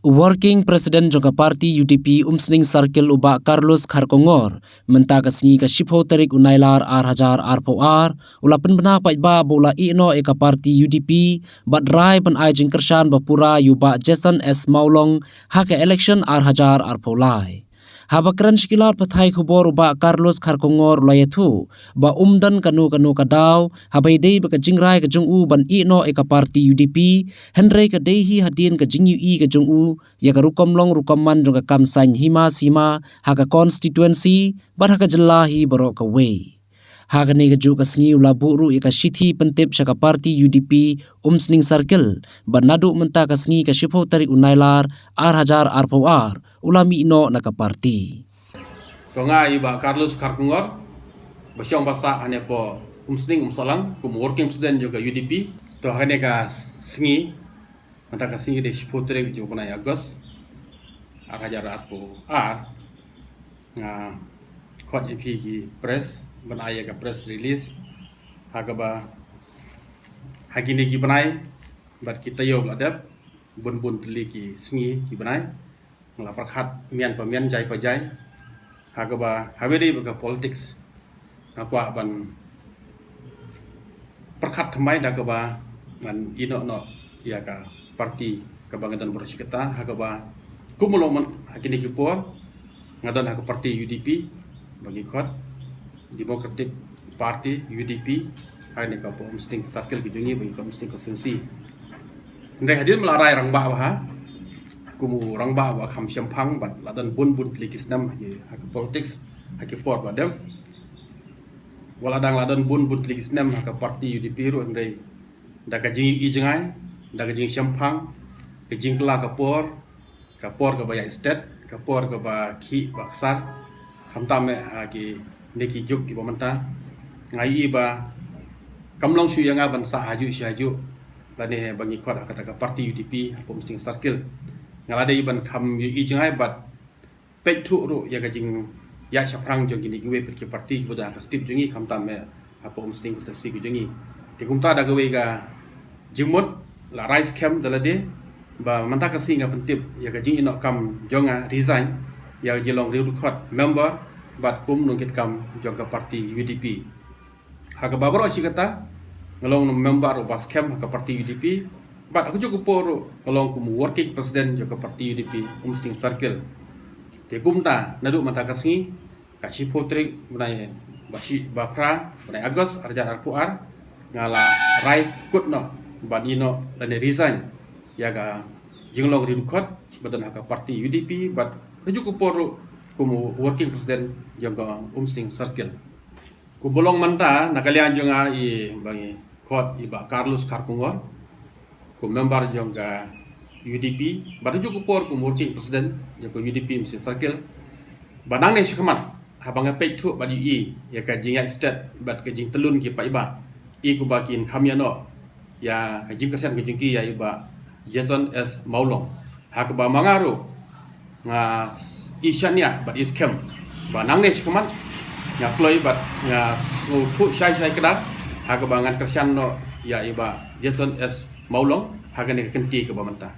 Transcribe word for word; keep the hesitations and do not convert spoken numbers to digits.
Working President jong ka party U D P Umsning Circle u Bah Carlos Kharkongor, mynta ka sngi ka shiphew tarik u Nailar ar hajar arphew ar, u la pynbna paidbah ba u la ïeh noh ïa ka party U D P, bad rai ban ai jingkyrshan ba pura ïa u Bah Jason S Mawlong ha ka election ar hajar arphew lai. Haba kren sha ki lad pathai khubor u Bah Carlos Kharkongor u la ïathuh ba um don kano kano ka daw haba ïadei bad ka jingrai ka jong u ban ïeh noh ïa ka party U D P, hynrei ka dei hi hadien ka jingïohi ka jong u ïa ka rukom long rukom man jong ka kam saiñ hima sima ha ka constituency bad ha ka jylla hi baroh kawei. Ha kane kajuh ka sngi u la buh ruh ïa ka shithi pyntip sha ka party U D P Umsning Circle, ba naduh mynta ka sngi ka shiphew tarik u Nailar ar hajar arphew ar u la mih noh na ka party. To nga i Bah Carlos Kharkongor, ba shong ba sah hangne hapoh Umsning Umsohlang kum working president jong ka U D P. To ha kane ka sngi, mynta ka sngi ka dei shiphew tarik jong u bnai August ar hajar arphew ar, nga khot ïa phi ki press ban ai ïa ka press release ha kaba ha kine ki bnai bad ki taïew ba la dep, bun bun tylli ki sngi ki bnai, nga la pyrkhat mian pa mian, jai pa jai, ha kaba haba ïadei bad ka politics nga kwah ban pyrkhat thymmai da kaba ngan ïeh noh noh ïa ka party kaba nga don baroh shi katta, ha kaba kum u long man ha kine ki por nga don ha ka party U D P, ba ngi khot Democratic Party, U D P, ha kane ka Upper Umsning Circle ka jong ngi, ba ngi khot Umsning Constituency. Hynrei hadien ba la rai rangbah bha, kum u rangbah ba kham shemphang bad la don bun bun tylli ki snem ha ki, ha ka politics ha ki por ba dep. Wat la dang la don bun bun tylli ki snem ha ka party U D P ruh, hynrei da ka jingïohi jngai, da ka jingshemphang, ka jingkylla ka por, ka por kaba ïaid stet, ka por kaba khih ba ksar, khamtam eh ha kine ki juk kiba mynta, nga ïohi ba kam long shuh ïa nga ban sah hajuh shi hajuh lane ba ngi khot ha kata ka party U D P hapoh Umsning Circle. Nga la dei ban kham ïohi jngai bad peit thuh ruh ïa ka jingïaid shaphrang jong kine kiwei pat ki party kiba don ha ka state jong ngi, khamtam eh hapoh Umsning Constituency ka jong ngi. Te kumta da kawei ka jingmut, la rai skhem da lade ba mynta ka sngi nga pyntip ïa ka jingïehnoh kam jong nga, resign ïa ka jinglong riewdkhot member bad kum nongkitkam jong ka party U D P. Ha kaba baroh shi katta nga long member uba skhem ha ka party U D P, bad ha kajuh ka por ruh nga long kum working president jong ka party U D P Umsning Circle. Te kumta naduh mynta ka sngi, ka shiphew tarik bnai ba shi, ba phra bnai August ar hajar arphew ar, nga la rai kut noh ban ïehnoh lane resign ïa ka jinglong riewdkhot ba don ha ka party U D P, bad kajuh ka por ruh kum working president jong ka Umsning Circle. Kumba long mynta, na ka liang jong nga i ba ngi khot i Bah Carlos Kharkongor kum member jong ka U D P, bad ha kajuh ka por kum working president jong ka U D P Umsning Circle. Ba nangne shakhmat, haba nga peit thuh bad ïohi ïa ka jingïaid stet bad ka jingtyllun ki paidbah, i kumba kin kham ïehnoh ïa ka jingkyrshan ka jong ki ïa i Bah Jason S Mawlong. Ha kaba ma nga ruh nga i shaniah bad i skhem ba nangne shakhmat nga kloi bad nga sngewthuh shai shai kdar ha kaba ngan kyrshan noh ïa i Bah Jason S Mawlong ha kane ka kynti kaba mynta.